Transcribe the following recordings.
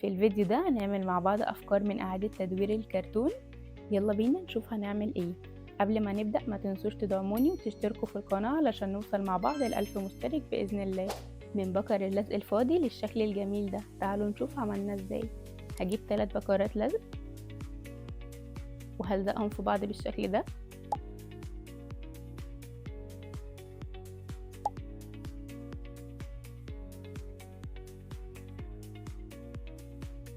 في الفيديو ده هنعمل مع بعض أفكار من إعادة تدوير الكرتون. يلا بينا نشوف هنعمل ايه. قبل ما نبدأ ما تنسوش تدعموني وتشتركوا في القناة علشان نوصل مع بعض ل1000 مشترك بإذن الله. من بكر اللزق الفاضي للشكل الجميل ده، تعالوا نشوف عملنا ازاي. هجيب 3 بكرات لزق وهلزقهم في بعض بالشكل ده.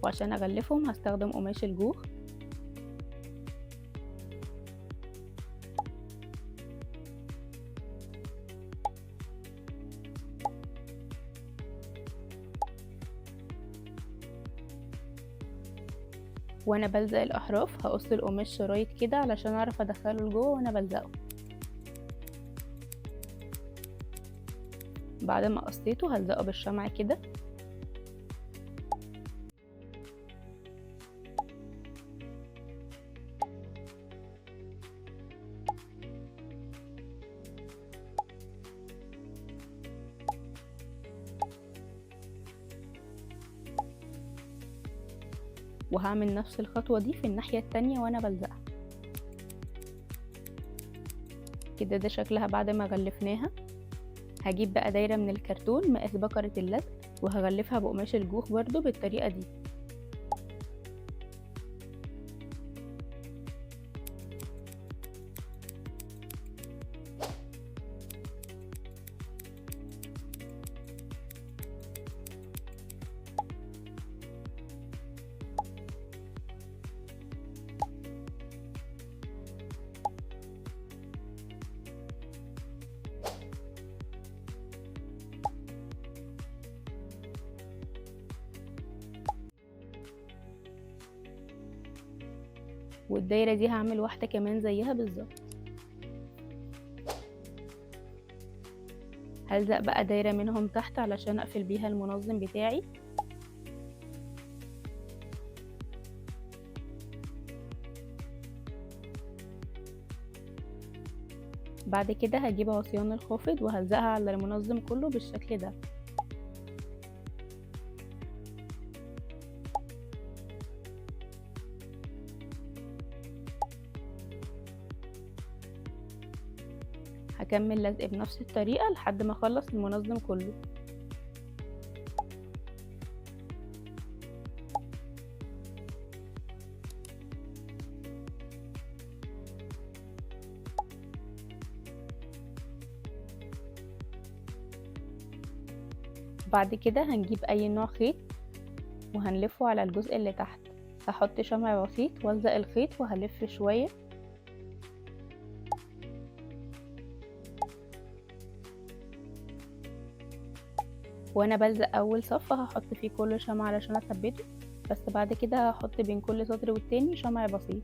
وعشان اغلفهم هستخدم قماش الجوخ. وانا بلزق الاحراف هقص القماش شرايط كده علشان اعرف ادخله لجوه وانا بلزقه. بعد ما قصيته هلزقه بالشمع كده. وهعمل نفس الخطوة دي في الناحية التانية وانا بلزقها كده. ده شكلها بعد ما غلفناها. هجيب بقى دايرة من الكرتون مقاس بكرة اللزق وهغلفها بقماش الجوخ برضو بالطريقة دي. والدايرة دي هعمل واحدة كمان زيها بالظبط. هلزق بقى دايرة منهم تحت علشان اقفل بيها المنظم بتاعي. بعد كده هجيب عصيان الخافض وهلزقها على المنظم كله بالشكل ده. هكمل لزق بنفس الطريقة لحد ما اخلص المنظم كله. بعد كده هنجيب اي نوع خيط وهنلفه على الجزء اللي تحت. هحط شمع بسيط والزق الخيط وهلف شوية. وانا بلزق اول صف هحط فيه كل شمع علشان اثبته، بس بعد كده هحط بين كل سطر والتاني شمع بسيط.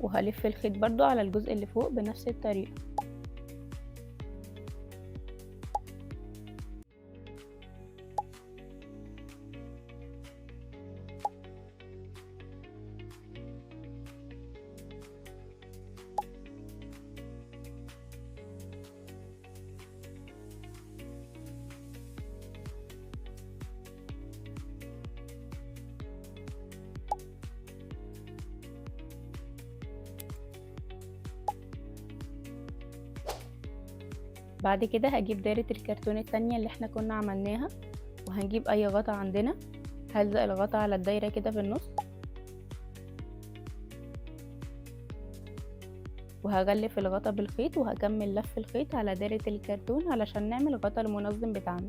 وهلف الخيط برضو على الجزء اللي فوق بنفس الطريقة. بعد كده هجيب دايرة الكرتون التانية اللي احنا كنا عملناها، وهنجيب اي غطا عندنا. هلزق الغطا على الدايرة كده في النص، وهغلف الغطا بالخيط وهكمل لف الخيط على دايرة الكرتون علشان نعمل غطا المنظم بتاعنا.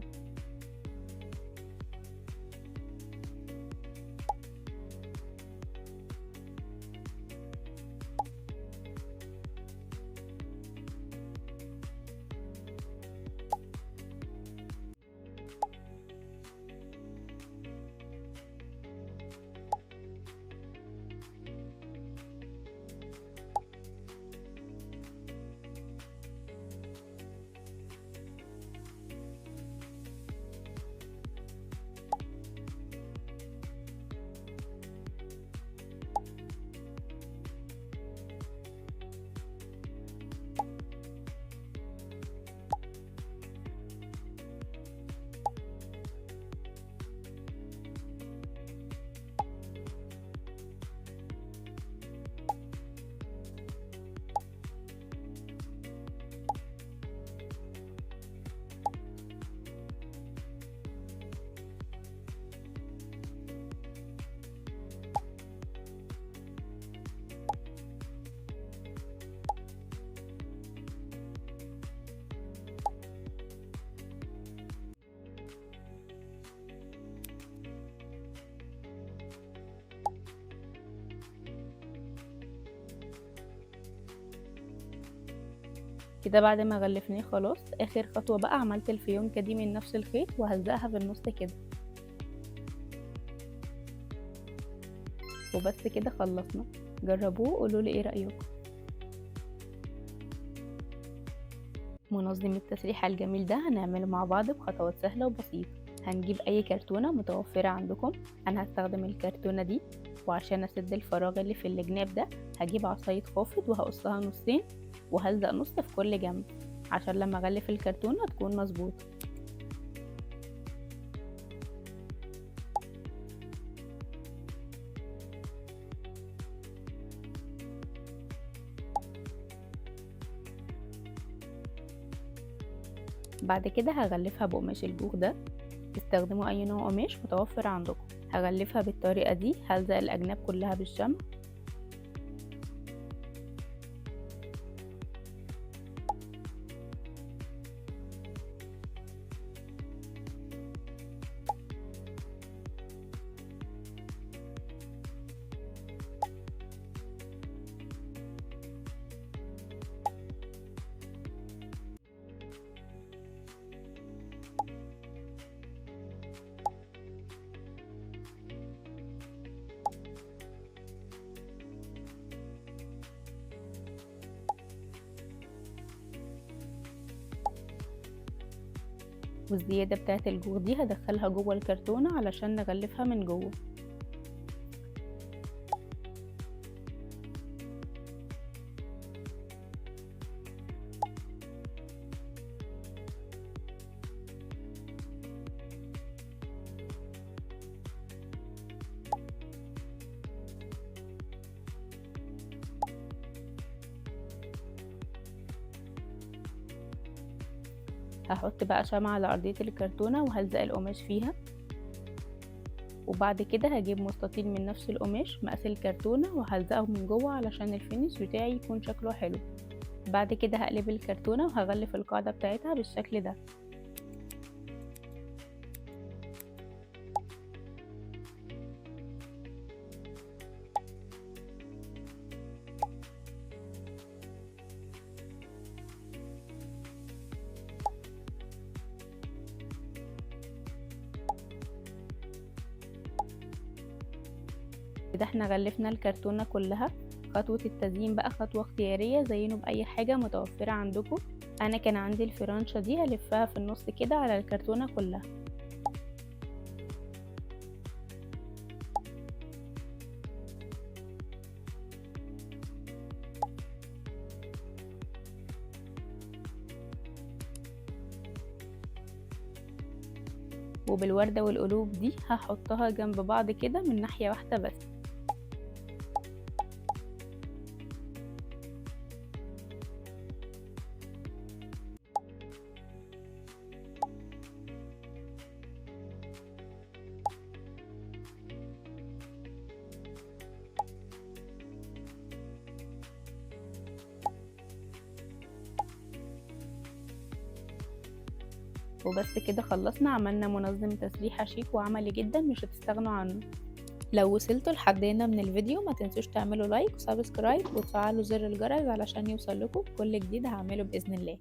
كده بعد ما غلفناه خلاص، اخر خطوة بقى عملت الفيونكة دي من نفس الخيط وهلزقها في النص كده. وبس كده خلصنا. جربوه وقولولي ايه رأيكم. منظم التسريحة الجميل ده هنعمله مع بعض بخطوات سهلة وبسيطة. هنجيب اي كرتونة متوفرة عندكم، انا هستخدم الكرتونة دي، وعشان اسد الفراغ اللي في الجناب ده هجيب عصاية خافض وهقصها نصين وهلزق نص في كل جنب عشان لما اغلف الكرتونة تكون مظبوطة. بعد كده هغلفها بقماش الجوخ ده، استخدموا اي نوع قماش متوفر عندكم. هغلفها بالطريقة دي، هلزق الاجناب كلها بالشمع. والزيادة بتاعت الجوخ دي هدخلها جوه الكرتونة علشان نغلفها من جوه. هحط بقى شمعة على أرضية الكرتونة وهلزق القماش فيها، وبعد كده هجيب مستطيل من نفس القماش مقاس الكرتونة وهلزقه من جوه علشان الفينش بتاعي يكون شكله حلو. بعد كده هقلب الكرتونة وهغلف القاعدة بتاعتها بالشكل ده. كده احنا غلفنا الكرتونة كلها. خطوة التزيين بقى خطوة اختيارية، زينوا بأي حاجة متوفرة عندكم. انا كان عندي الفرنشة دي هلفها في النص كده على الكرتونة كلها. وبالوردة والقلوب دي هحطها جنب بعض كده من ناحية واحدة بس. وبس كده خلصنا، عملنا منظم تسريحة شيك وعملي جدا مش هتستغنوا عنه. لو وصلتوا لحد هنا من الفيديو ما تنسوش تعملوا like و subscribe وتفعلوا زر الجرس علشان يوصل لكم كل جديد هعمله بإذن الله.